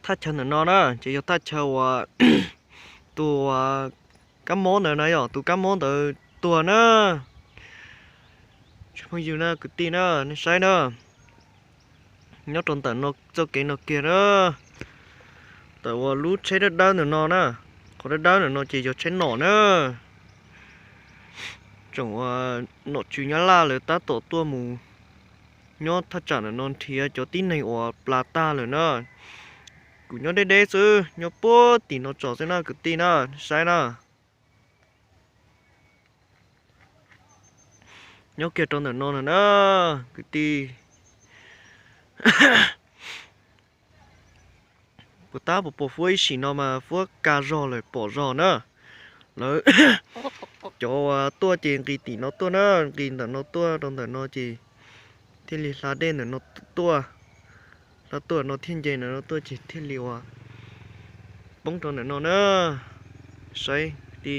thaj chaw ntawm no na ces yog thaj chaw uas tus kab mob ntawd na yog tus kab mob ntawd tuag na. Tsoom phooj ywg na kwv tij na, nej saib na, nyob rau ntawm no txoj kev no kiag na, ntawm uas lub tsheb dawb dawb ntawm no na, qhov dawb dawb ntawm no ces yog tsheb nom na. Tsoom uas nom tswv Nyab Laj lawv tab tom tuaj mus nyob thaj tsam ntawm no nrhiav cov tib neeg uas plas tag lawm na. Kuv nyob deb deb xwb, nyob puag tim no tsom xwb na kwv tij na, saib na. Nyob kiag rau ntawm no na na, kwv tij. Puas tab puas pom fuab ib sim no mas fuab ka zog lawm pom zog na. Lawv cov uas tuaj ces nqis tim no tuaj na, nqis ntawm no tuaj rau ntawm no ces thiaj li hla dej ntawm no tuaj, hla tuaj no thiaj nce ntawm no tuaj ces thiaj li uas poob rau ntawm no na. Saib ti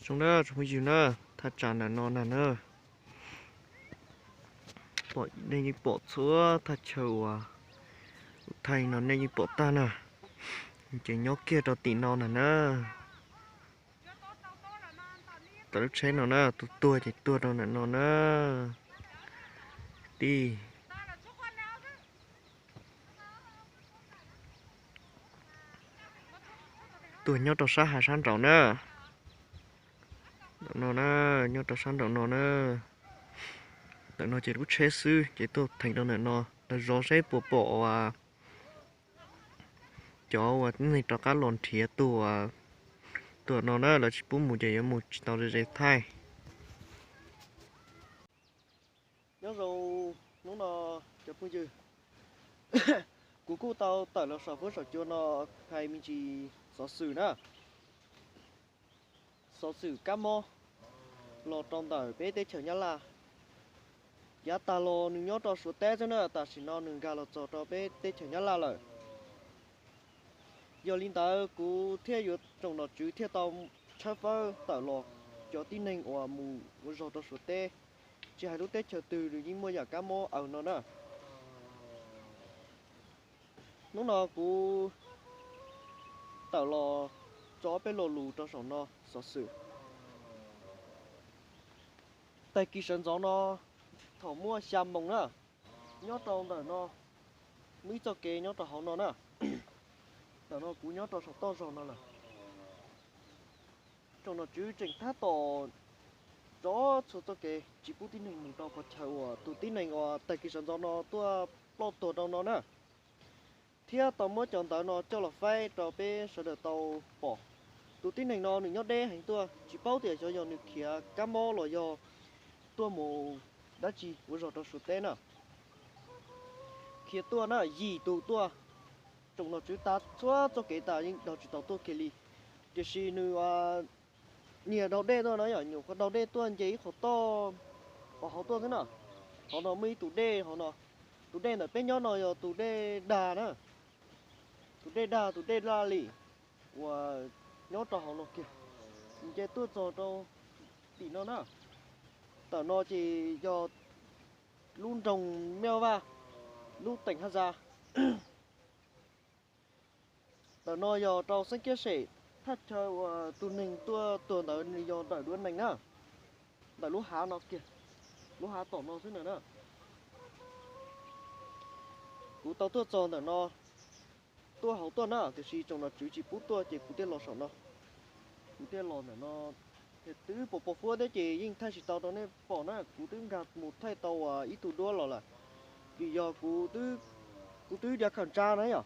zoo na, tsoom phooj ywg na, thaj tsam ntawm no na na, pom nej yeej pom txhua thaj chaw uas thaj no nej yeej pom tag na, ces nyob kiag rau tim no na na. Tawm lub tsheb no na, tus tuag ces tuag rau ntawm no na. Tij tuag nyob rau sab hav sab nraud na. Ntawm no na, nyob rau sab nraum no na. Ntawm no ces lub tsheb xwb ces tuaj theem rau ntawm no, lawv zov seb puas pom uas cov uas neeg rov qab los nrhiav tuaj, tuaj no na, lawv tsis pub mus ces yuav mus tsis tau ze ze thaij. Nyob zoo hnub no cov phooj ywg, kuv kuj tau tawm los saum huab saum cua no hais me ntsis xov xwm na, xov xwm kab mob los rau ntawm peb teb chaws Nyab Laj. Yav tag los nws nyob rau Suav teb xwb na, tam sim no nws nkag los txog rau peb teb chaws Nyab Laj lawm. Yog li ntawd kuv thiaj yuav tsoom nom tswv thiaj tau tshawb fawb tawm los cov tib neeg uas mus ua zog rau Suav teb, tsis hais lub teb chaws twg nws yeej muaj yam kab mob aws no na. Hnub no kuv tawm los tso peb lo lus rau saum no xov xwm. Tag kis sawv ntxov no thaum muaj xya moos na, nyob rau ntawm no muaj ib txoj kev nyob rau hauv no na. Ntawm no kuv nyob rau saum toj zog no lawm. Tsoom nom tswv tseem tab tom tso txhua txoj kev tsis pub tib neeg mus rau qhov chaw uas tus tib neeg uas tag kis sawv ntxov no tuaj ploj tuag rau no na, thiab tau muab cov ntawv no coj los faib rau peb sawv daws tau pom. Tus tib neeg no nws nyob deb heev tuaj, tsis paub tias xyov yog nws khiav kab mob los yog tuaj mus dab tsi ua zog rau Suav teb na. Khiav tuaj na, yim tus tuaj, tsoom nom tswv tav txhua txoj kev tas yeej daug tsis tau tuaj kiag li. Tiam sis nws niag daug dej tuaj no yom, nyuam qhuav daug dej tuaj nce ib qhov toj hauv tuaj xwb na. Hauv no muaj ib tus dej hauv no, tus dej ntawm peb nyob no yog tus dej dag na, tus dej dag tus dej laj li uas nyob rau hauv no kiag, nce tuaj txog rau tim no na. Ntawm no ces yog lub nroog Mej Vaj, lub teem Haj Zas. Ntawm no yog rau xeeb kiab sem, thaj chaw uas tus neeg tuaj tuag ntawd nws yog ntawm duav nees na, ntawm lub hav no kiag, lub hav tom no xwb na. Kuv tau tuaj txog ntawm no, tuaj hauv tuaj na, tiam sis tsoom nom tswv tsis pub tuaj ces kuv thiaj los saum no. Kuv thiaj los ntawm no, twb pos pos huab thiab ces yeej thaij tsis tau rau nej pom na, kuv twb nkag mus thaij tau ib tug duab los lawm. Vim yog kuv twb diav kawm tsa na yom,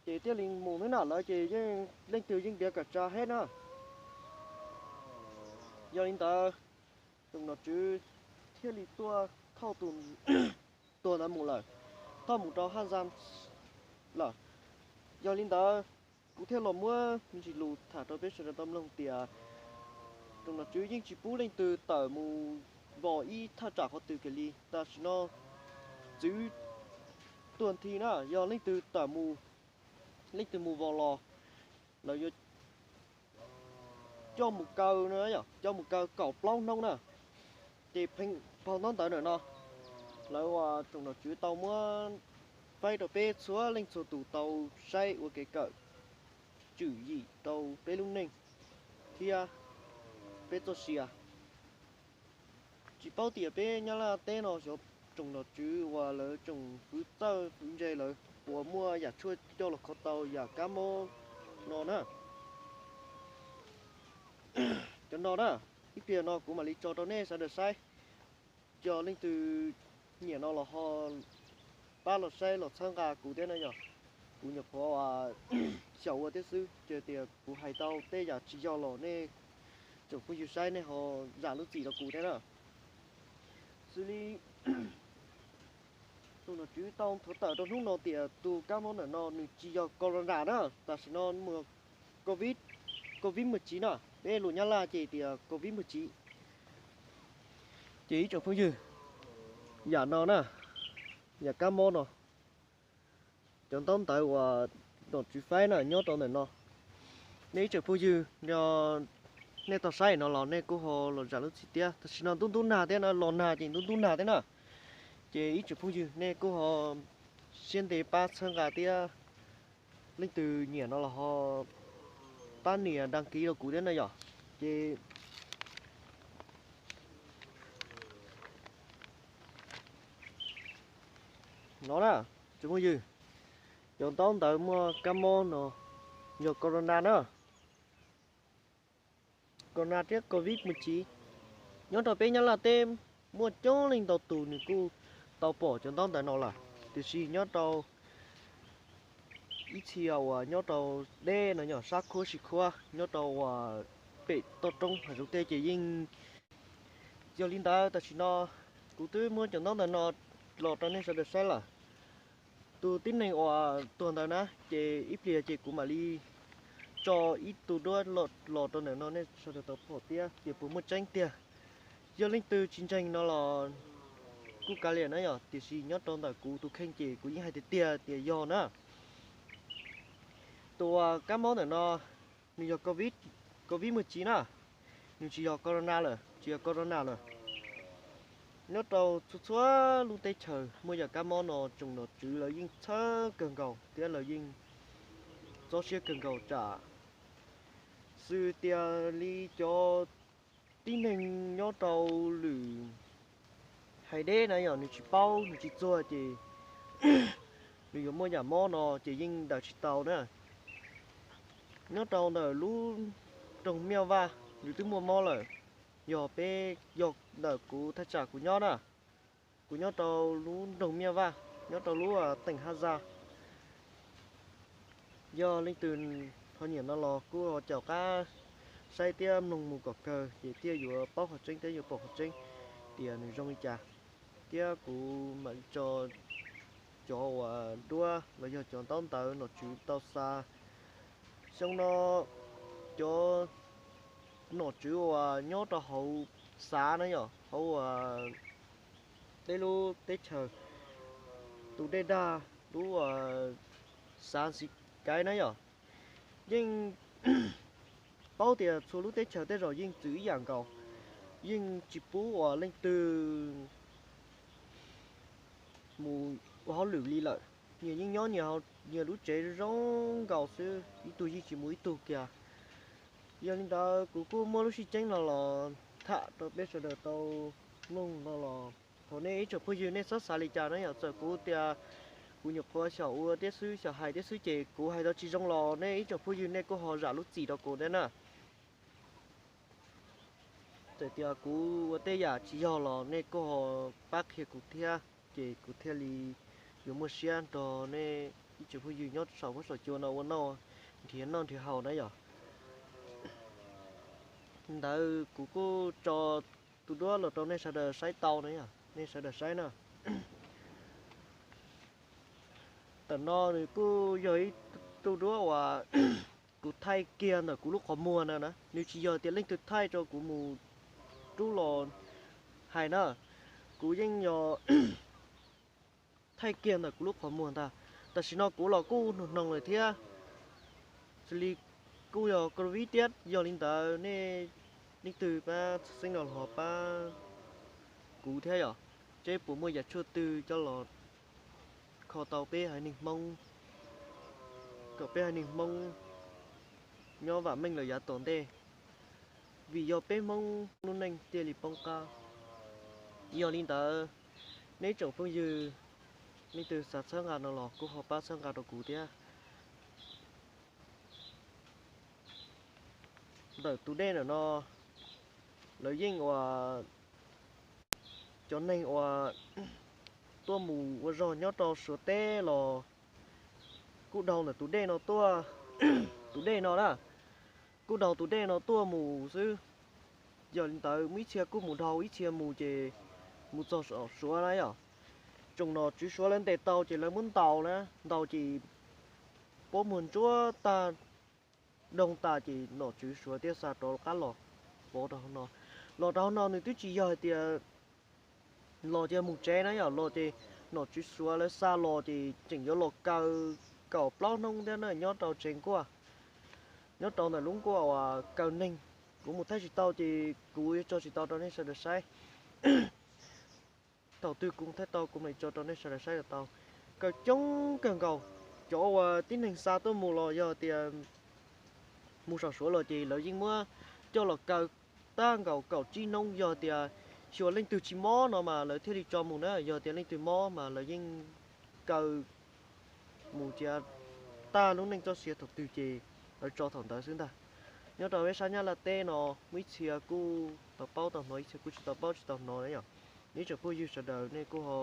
ces thiaj li mus xwb na, lawv ces yeej leej twg yeej diav kawm tsa thiab na. Yog li ntawd, tsoom nom tswv thiaj li tuaj thauj tus tuag ntawd mus lawm, thauj mus rau Haj Zas lawm. Yog li ntawd, kuv thiaj los muab me ntsis lus tham rau peb sawv daws tau mloog tias tsoom nom tswv yeej tsis pub leej twg tawm mus vos ib thaj tsam qhov twg kiag li. Tam sim no txwv tuag nthi na, yog leej twg tawm mus, leej twg mus vos los, lawv yuav coj mus kaw, coj mus kaw kaum plaub hnub na. Ces pheej phau ntaub ntawv ntawm no, lawv uas tsoom nom tswv tau muab faib rau peb txhua leej txhua tus tau saib ua kev kawm tswm yim rau peb lub neej thiab peb txoj sia. Tsis paub tias peb Nyab Laj teb no xyov tsoom nom tswv uas lawv tsoom hwv txawj hwv ntse lawv puas muaj yam tshuaj coj los kho tau yam kab mob no na. Cov no na, ib pliag no kuv mam li tso rau nej sawv daws saib. Cov leej twg nyiam no los ho pab los saib los txhawb nqa kuv thiab na yom. Kuv nyuam qhuav xyaum ua thiab xwb, ces tias kuv hais tau tej yam tsis yog los nej tsoom phooj ywg saib nej ho zam lub txim rau kuv thiab na. Xws li tus nom tswv tau thov tawm rau hnub no tias tus kab mob ntawm no nws tsis yog corona na, tam sim no mus covid, covid mười chín na, peb lus Nyab Laj ces tias covid mười chín. Ces ib tsoom phooj ywg, yam no na, yam kab mob no, cov ntaub ntawv uas nom tswv faib na nyob rau ntawm no. Nej ib tsoom phooj ywg, nej tau saib no los nej kuj ho los zam lub txim thiab. Tam sim no ntub ntub nag thiab na, los nag ces ntub ntub nag thiab na. Ces ib tsoom phooj ywg nej kuj ho siab ntev pab txhawb nqa thiab. Leej twg nyiam no los ho pab nias đăng ký rau kuv thiab na yom. Ces no na, tsoom phooj ywg, cov ntaub ntawv muaj kab mob no yog corona na. Corona thiab covid mười chín. Nyob rau peb Nyab Laj teb muaj coob leej ntau tus nws kuj tau pom cov ntaub ntawv no lawm, tiam sis nyob rau ib txhia uas nyob rau deb no yog sab khuab si khuab nyob rau uas pem toj roob hav zoov tej ces yeej. Yog li ntawd tam sim no kuv twb muab cov ntaub ntawv no los rau nej sawv daws saib lawm. Tus tib neeg uas tuag ntawd na, ces ib pliag ces kuv mam li tso ib tug duab los rau ntawm no nej sawv daws tau pom thiab tias puas muaj tseeb tiag. Yog leej twg tsis ntseeg no los kuj kav liam na yom, tiam sis nyob rau ntawm kuv tus kheej ces kuv yeej hais tiag tiag tias yog na. Tus uas kab mob ntawm no nws yog covid, covid mười chín na, nws tsis yog corona lawm, tsis yog corona lawm. Nyob rau txhua txhua lub teb chaws muaj yam kab mob no tsoom nom tswv lawv yeej txhawb kawg nkaus thiab lawv yeej txob siab kawg nkaus tsam xws tias li cov tib neeg nyob rau lwm hais deb na yom, nws tsis paub nws tsis txuag ces nws yuav muaj yam mob no ces yeej daws tsis tau na. Nyob rau ntawm lub nroog Miaj Vaj nws twb muaj mob lawm, yog peb, yog ntawm kuv thaj tsam kuv nyob na, kuv nyob rau lub nroog Miaj Vaj nyob rau lub teem Haj Zaj. Yog leej twg ho nyiam no los kuj ho caum qab saib thiab mloog mus kom kawg ces thiaj yuav paub qhov tseeb thiab yuav pom qhov tseeb tias nws zoo li cas. Thiab kuv mam li tso cov uas duab los yog cov ntaub ntawv nom tswv tau xa xyoo no, cov nom tswv uas nyob rau hauv xav na yom, hauv uas peb lub teb chaws, tus dej dag lub uas xav Xis Kaiv na yom, yeej paub tias txhua lub teb chaws tej zaum yeej txwv ib yam nkaus, yeej tsis pub uas leej twg mus ua hauj lwm li lawm. Nyias yeej nyob nyias lub tsev zoo nkaus xwb, ib tug yeej tsis mus ib tug kiag. Yog li ntawd kuv kuj muaj lub sib ceeb no los tham rau peb sawv daws tau mloog no los thov nej ib tsoom phooj ywg nej txhob xav li cas na yom, txawm kuv tias kuv nyuam qhuav xyaum ua thiab xwb, xyaum hais thiab xwb ces kuv hais tau tsis zoo los nej ib tsoom phooj ywg nej kuj ho zam lub txim rau kuv thiab na. Txawm tias kuv ua tej yam tsis yog los nej kuj ho pab qhia kuv thiab, ces kuv thiaj li yuav muaj siab nrog nej ib tsoom phooj ywg nyob saum huab saum cua no ua noj, nrhiav noj nrhiav haus na yom. Ntawd kuv kuj tso tus duab los rau nej sawv daws saib tau na yom, nej sawv daws saib na. Tam no nws kuj yog ib tug duab uas kuv thaij kiag ntawm kuv lub qhov muag na na, nws tsis yog tias leej twg thaij rau kuv mus rub los hais na, kuv yeej yog thaij kiag ntawm kuv lub qhov muag ntag. Tam sim no kuv los kuj hnoos hnoos lawm thiab, xws li kuj yog covid thiab, yog li ntawd nej leej twg pab txhawb xeeb los ho pab kuv thiab yom. seb puas muaj yam tshuaj twg coj los kho tau peb haiv neeg Hmoob, kom peb haiv neeg Hmoob nyob vam meej lawm yav tom ntej, vim yog peb Hmoob lub neej thiaj li poob qab. Yog li ntawd, neb tsoom phooj ywg leej twg xav txhawb nqa no los kuj ho pab txhawb nqa rau kuv thiab. Ntawm tus dej ntawm no, lawv yeej ua, cov neeg uas tuaj mus ua zog nyob rau Suav teb los kuj dhau ntawm tus dej no tuaj, tus dej no na, kuj dhau tus dej no tuaj mus xwb. Yog li ntawd muaj ib txhia kuj mus dhau, ib txhia mus ces mus txog Suav na yom. Tsoom nom tswv Suav lawv ntes tau ces lawv muab ntaus na, ntaus ces pob muag ntsuab tag, doo tas ces nom tswv Suav thiaj xa rov qab los pov rau hauv no. Los rau hauv no nws twb tsis yog hais tias los ces mus tsev na yom, los ces nom tswv Suav lawv xa los ces tseem yuav los kaw kaum plaub hnub thiab na, nyob rau tsev nkuaj, nyob rau ntawm lub nkuaj uas kaw neeg. Kuv mus thaij tsis tau ces kuv yuav tso tsis tau rau nej sawv daws saib. Thaum twg kuv mus thaij tau kuv mam tso rau nej sawv daws saib tau. Kaw coob kawg nkaus. Cov uas tib neeg xa tuaj mus los yog tias mus saum Suav los ces lawv yeej muab coj los kaw tag nkaus kaum tsib hnub. Yog tias xyuas leej twg tsis mob no mas lawv thiaj li tso mus na, yog tias leej twg mob mas lawv yeej kaw mus cia tag lub neej txoj sia thaum twg ces lawv tso thaum ntawd xwb ntag. Nyob rau peb sab Nyab Laj teb no muaj ib txhia kuj tau paub tau hnov, ib txhia kuj tsis tau paub tsis tau hnov na yom. Neb tsoom phooj ywg sawv daws nej kuj ho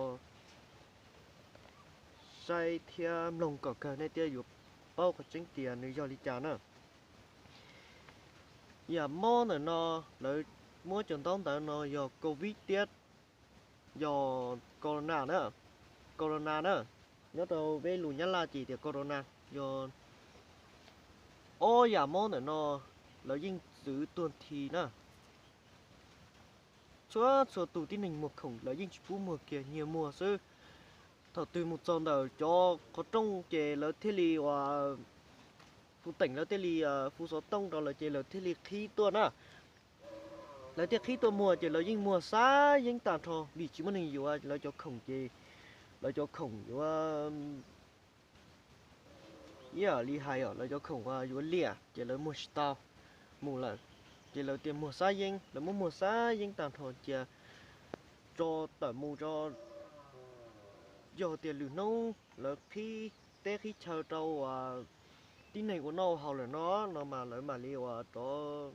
saib thiab mloog kom kawg nej thiaj yuav paub qhov tseeb tias nws yog li cas na. Yam mob ntawm no lawv muab cov ntaub ntawv no yog covid thiab yog corona na, corona na, nyob rau peb lus Nyab Laj ces tias corona. Yog ob yam mob ntawm no lawv yeej txwv tuag nthi na. Txhua txhua tus tib neeg muag khoom lawv yeej tsis pub muag kiag, nyiag muag xwb. Thaum twg mus txog ntawm cov qhov rooj ces lawv thiaj li ua, fu teem lawv thiaj li fu xov tooj rau lawv ces lawv thiaj li qhib tuaj na. Lawv thiaj qhib tuaj muag ces lawv yeej muag xab yeeb tag nrho vim tsis muaj neeg yuav lawv cov khoom ces lawv cov khoom yuav, ib yam li hais os, lawv cov khoom yuav liam ces lawv muag tsis tau mus lawm, ces lawv tias muag xab yeeb, lawv muab muag xab yeeb tag nrho cia tso tawm mus tso. Yog tias lwm hnub lawv qhib teb qhib chaw rau tib neeg ua noj ua haus lawm no, no mas lawv mam li ua rov